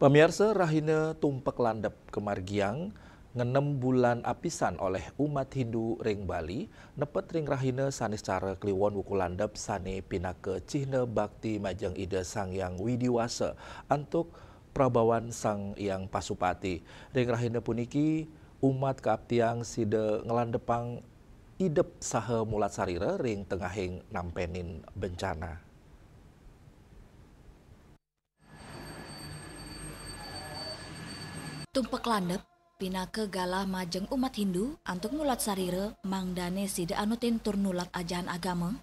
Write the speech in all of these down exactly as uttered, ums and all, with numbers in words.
Pamiarsa, rahina Tumpek Landep kamargiang ngenem bulan apisan oleh umat Hindu ring Bali, nepet ring rahina sané secara kliwon wuku landep sané pinaka cihna bakti majeng Ida Sang Hyang Widi Wasa antuk prabawan Sang Hyang Pasupati. Ring rahina puniki, umat kaaptiang sida nglandepang idep saha mulat sarira ring tengahing nampenin bencana. Tumpek landep pinaka galah majeng umat Hindu antuk mulat sarira mangdané sida anutin tur nulat ajahan agama.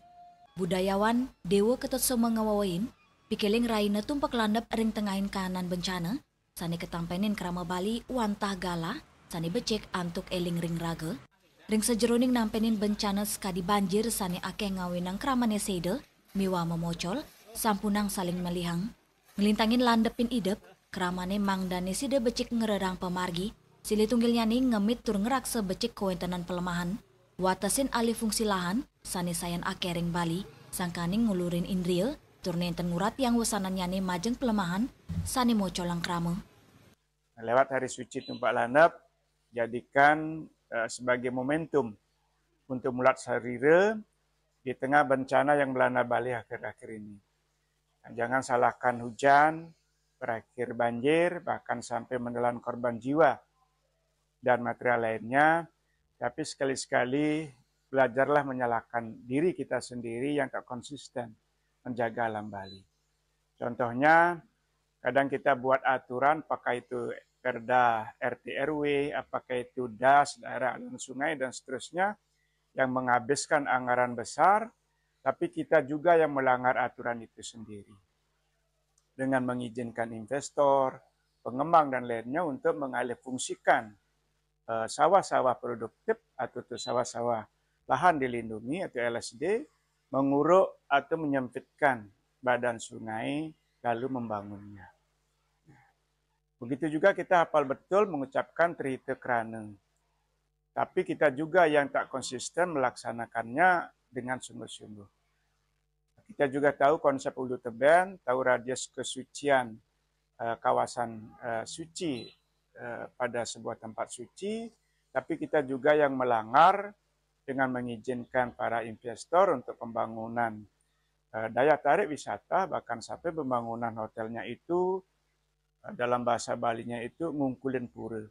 Budayawan Dewa Ketut Soma ngawewehin, pikiling rahina Tumpek Landep ring tengahing kahanan bencana, sané katampenin krama Bali wantah galah sané becik antuk éling ring raga. Ring sajeroning nampenin bencana sakadi banjir sané akéh ngawinang kramané séda miwah mamocol, sampunang saling melihang. Nglintangin landepin idep, kramané mangdané sida becik ngrerang pamargi, silih tunggilnyané ngemit tur ngraksa becik kawéntenan palemahan, watesin alih fungsi lahan sané sayan akéh ring Bali, sangkaning ngulurin indria, tur nénten nguratiang wesanannyané majeng palemahan sané mocolang krama. Lewat hari suci Tumpek Landep, jadikan, eh, sebagai momentum untuk mulat sarira di tengah bencana yang melanda Bali akhir-akhir ini. Dan jangan salahkan hujan, berakhir banjir, bahkan sampai menelan korban jiwa dan material lainnya. Tapi sekali-sekali belajarlah menyalahkan diri kita sendiri yang tak konsisten menjaga alam Bali. Contohnya, kadang kita buat aturan, apakah itu Perda R T R W, apakah itu das, daerah aliran sungai, dan seterusnya, yang menghabiskan anggaran besar, tapi kita juga yang melanggar aturan itu sendiri. Dengan mengizinkan investor, pengembang, dan lainnya untuk mengalihfungsikan, eh, sawah-sawah produktif atau tu sawah-sawah lahan dilindungi atau L S D, menguruk atau menyempitkan badan sungai, lalu membangunnya. Begitu juga kita hafal betul mengucapkan Trihita Karana. Tapi kita juga yang tak konsisten melaksanakannya dengan sungguh-sungguh. Kita juga tahu konsep hulu tebén, tahu radius kesucian, eh, kawasan, eh, suci, eh, pada sebuah tempat suci, tapi kita juga yang melanggar dengan mengizinkan para investor untuk pembangunan, eh, daya tarik wisata, bahkan sampai pembangunan hotelnya itu, eh, dalam bahasa Balinya itu ngungkulin pura.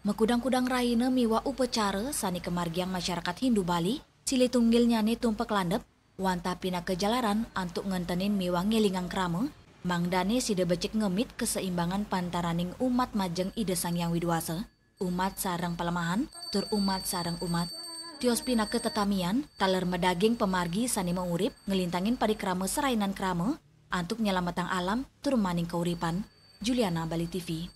Makudang-kudang rahina miwah upacara sané kamargiang masyarakat Hindu Bali, silih tunggilnyané Tumpek Landep, wantah pinaka jalaran antuk ngentenin miwah ngélingang krama, mangdané sida becik ngemit kaseimbangan pantaraning umat majeng Ida Sang Hyang Widi Wasa, umat sareng palemahan, tur umat sareng umat. Tios pinaka tetamian, taler madaging pamargi sané maurip, nglintangin parikrama sarainan krama, antuk nyelametang alam, tur maning kauripan. Juliana, Bali T V.